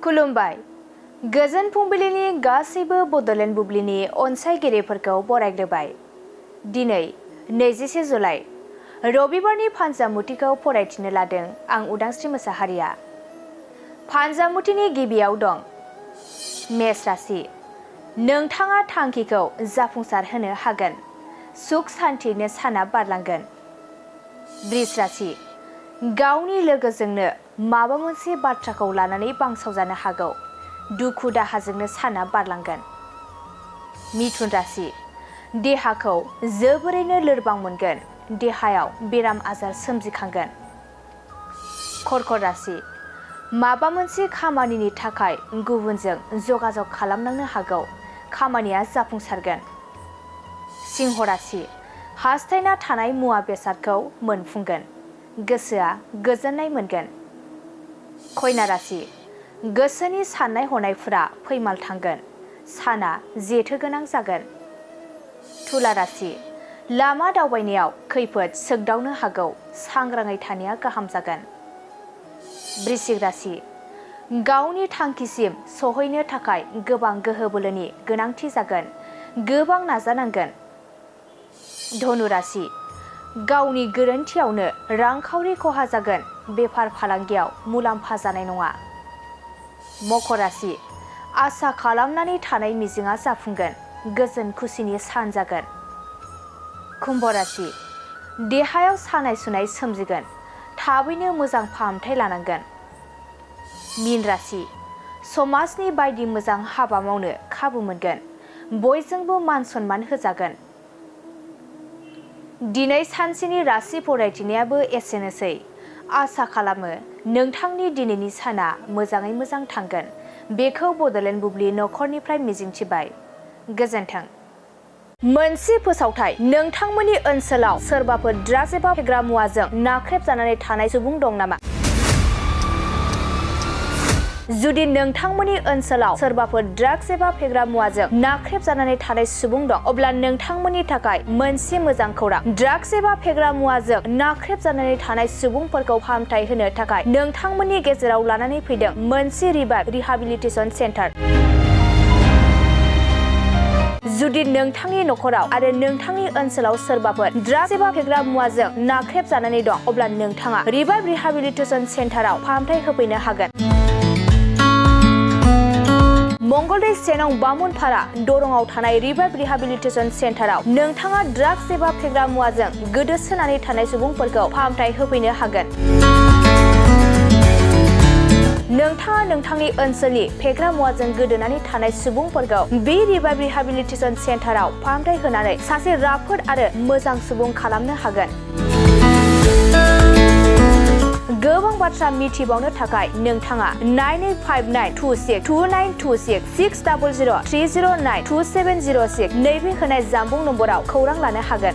खुलुमबाय। गोजोन फुंबिलिनि गासैबो बड'लेण्ड बुब्लिनि अनसायगिरिफोरखौ बरायग्रोबाय। दिनै 21 जुलाइ रबिबारनि फानजामुथिखौ फरायथिनो लादों आं उदांस्रि मोसाहारिया। फानजामुथिनि गिबियाव दं मेष राशि। नोंथाङा थांखिखौ जाफुंसार होनो हागोन। सुख सान्थियैनो साना बारलांगोन। वृष राशि। गावनि लोगोजोंनो माबा मोनसे बाथ्राखौ लानानै बांसावजानो हागौ। दुखु दाहाजोंनो साना बारलांगोन। मिथुन राशि। देहाखौ जोबोरैनो लोरबां मोनगोन। देहायाव बेराम आजार सोमजिखांगोन। कर्कट राशि। माबा मोनसे खामानिनि थाखाय गुबुनजों जगाजग खालामनांनो हागौ। खामानिया जाफुंसारगोन। सिंह राशि। हास्थायना थानाय मुवा बेसादखौ मोनफुंगोन। गोसोआ गोजोननाय मोनगोन। कन्या राशि। गोसोनि साननाय हनायफोरा फैमाल थांगोन। साना जेथो गोनां जागोन। तुला राशि। लामा दावबायनायाव खैफोद सोगदावनो हागौ। सांग्राङै थानाया गाहाम जागोन। वृश्चिक राशि। गावनि थांखिसिम सहैनो थाखाय गोबां गोहो बोलोनि गोनांथि जागोन। गोबां नाजानांगोन। धनु राशि। गावनि गोरोन्थियावनो रांखावरि खहा जागोन। बेफार फालांगियाव मुलाम्फा जानाय नङा। मकर राशि। आसा खालामनानै थानाय मिजिंआ जाफुंगोन। गोजोन खुसिनि सान जागोन। कुम्भ राशि। देहायाव सानाय सुनाय सोमजिगोन। थाबैनो मोजां फाहामथाय लानांगोन। मीन राशि। समाजनि बायदि मोजां हाबा मावनो खाबु मोनगोन। बयजोंबो मान सनमान होजागोन। दिनै सानसेनि राशि फरायथिनायाबो एसेनोसै। आसा खालामो नोंथांनि दिनैनि साना मोजाङै मोजां थांगोन। बेखौ बड'लेण्ड बुब्लि नखरनिफ्राय मिजिंथिबाय। गोजोन्थों। मोनसे फोसावथाय। नोंथांमोननि ओनसोलाव सोरबाफोर ड्राग्स एबा फेग्रा मुवाजों नाख्रेबजानानै थानाय सुबुं दं नामा? जुदि नोंथांमोननि ओनसोलाव सोरबाफोर ड्राग्स एबा फेग्रा मुवाजों नाख्रेबजानानै थानाय सुबुं दं, अब्ला नोंथांमोननि थाखाय मोनसे मोजां खौरां। ड्राग्स एबा फेग्रा मुवाजों नाख्रेबजानानै थानाय सुबुंफोरखौ फाहामथाय होनो थाखाय नोंथांमोननि गेजेराव लानानै फैदों मोनसे रिभाइभ रिहाबिलिटेसन सेन्टार। जुदि नोंथांनि नखराव आरो नोंथांनि ओनसोलाव सोरबाफोर ड्राग्स एबा फेग्रा मुवाजों नाख्रेबजानानै दं, अब्ला नोंथाङा रिभाइभ रिहाबिलिटेसन सेन्टाराव फाहामथाय होफैनो हागोन। मंगलदै 1 नं बामुनपारा दरंआव थानाय रिभाइभ रिहाबिलिटेसन सेन्टाराव नोंथाङा ड्राग्स एबा फेग्रा मुवाजों गोदोसोनानै थानाय सुबुंफोरखौ फाहामथाय होफैनो हागोन। नोंथाङा नोंथांनि ओनसोलनि फेग्रा मुवाजों गोदोनानै थानाय सुबुंफोरखौ बे रिभाइभ रिहाबिलिटेसन सेन्टाराव फाहामथाय होनानै सासे राफोद आरो मोजां सुबुं खालामनो हागोन। गोबां बाथ्रा मिथिबावनो थाखाय नोंथाङा 9859262926 60030927006 नैबे होनाय जानबुं नम्बराव खौरां लानो हागोन।